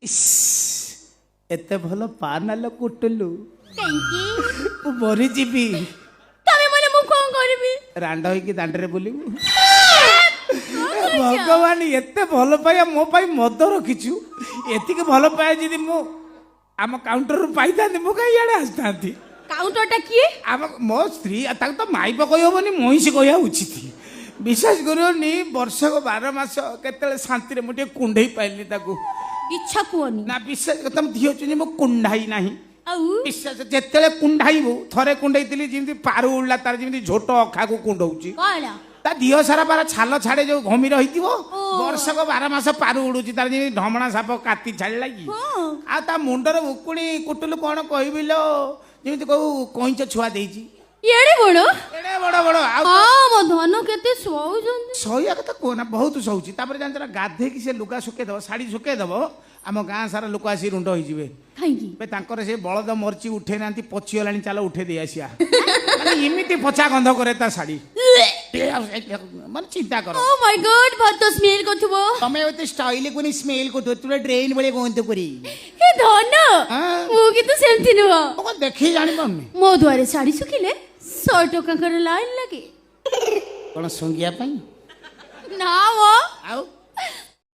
ଇସ୍, ଏତେ ଭଲ ପାନାଲ କୁଟୁଲୁ। କାହିଁକି? ମୁଁ ମରିଯିବି। ତମେ ମାନେ ମୁଁ କଣ କରିବି? ରାଣ୍ଡ ହେଇକି ଦାଣ୍ଡରେ ବୁଲିବୁ। ଭଗବାନ, ଏତେ ଭଲ ପାଇବା ମୋ ପାଇଁ ମଦ ରଖିଛୁ। ଏତିକି ଭଲ ପାଇବା ଯଦି ମୁଁ ଆମ କାଉଣ୍ଟରରୁ ପାଇଥାନ୍ତି, ମୁଁ କାହିଁ ଇଆଡ଼େ ଆସିଥାନ୍ତି? କାଉଣ୍ଟରଟା କିଏ? ଆମ ମୋ ସ୍ତ୍ରୀ। ତାକୁ ତ ମାଇପ କହିହବନି, ମଇଁଷି କହିବା ଉଚିତ। ବିଶ୍ୱାସ କରିବନି, ବର୍ଷକ 12 ମାସ କେତେବେଳେ ଶାନ୍ତିରେ ମୁଁ ଟିକେ କୁଣ୍ଢେଇ ପାଇଲିନି ତାକୁ। ଇଚ୍ଛା କୁହନି। ନା, ବିଶ୍ୱାସ, ତମ ଧିଅ ଚୁନି, ମୁଁ କୁଣ୍ଢାଇ ନାହିଁ। ଆଉ? ବିଶ୍ୱାସ, ଯେତେବେଳେ କୁଣ୍ଢାଇବୁ, ଥରେ କୁଣ୍ଢେଇଥିଲି, ଯେମିତି ପାରୁ ଉଡ଼ିଲା ତାର, ଯେମିତି ଝୋଟ ଅଖାକୁ କୁଣ୍ଢଉଛି। କଣ? ତା ଦିହ ସାରା ପାରା ଛାଲ ଛାଡେ, ଯୋଉ ଘମିର ହେଇଥିବ। ଓ। ବର୍ଷକ 12 ମାସ ପାରୁ ଉଡୁଛି ତାର, ଯେମିତି ଢମଣା ସାପ କାତି ଛାଡ଼ିଲା କି। ଆଉ ତା ମୁଣ୍ଡରେ ଉକୁଣି କୁଟୁଲୁ, କଣ କହିବି ଲୋ, ଯେମିତି କୋଉ କଇଁଚ ଛୁଆ ଦେଇଛି। ଏଡେ ବଡ? ଏଡେ ବଡ ବଡ ଆଉ। ହଁ, ମୋ ଧନ କେତେ ଶୋଉଛନ୍ତି। ସହିବା କଥା କୁହନା, ବହୁତ ସହୁଛି। ତାପରେ ଜାଣିଛ ନା, ଗାଧେଇକି ସେ ଲୁଗା ଶୁକେଇ ଦବ, ଶାଢୀ ଶୁକେଇ ଦବ, ଆମ ଗାଁ ସାରା ଲୋକ ଆସି ରୁଣ୍ଡ ହେଇଯିବେ। କାହିଁକି? ଏବେ ତାଙ୍କର ସେ ବଳଦ ମରିଚି, ଉଠେଇ ନାହାନ୍ତି, ପଚିଗଲାଣି, ଚାଲ ଉଠେଇ ଦେଇ ଆସିବା। ମାନେ ଏମିତି ପଚା ଗନ୍ଧ କରେ ତା ଶାଢୀ, ମାନେ ଚିନ୍ତା କର। ଓ ମାଇ ଗଡ୍, ଭାତ ସ୍ମେଲ କରୁଥିବ। ତମେ ଏତେ ଷ୍ଟାଇଲ କୁନି ସ୍ମେଲ କରୁଥିବ, ତୁ ଡ୍ରେନ୍ ଭଳିଆ ଗନ୍ଧ କରି। ହେ ଧନ! ହଁ? ମୁଁ କିନ୍ତୁ ସେମିତି ନୁହଁ। ମୁଁ କଣ ଦେଖିକି ଜାଣିପାରୁନି? ମୋ ଦୁଆରେ ଶାଢୀ ଶୁଖିଲେ 100 ଟଙ୍କାର ଲାଇନ ଲାଗେ। କଣ ଶୁଙ୍ଘିବା ପାଇଁ? ନା ମୋ। ଆଉ?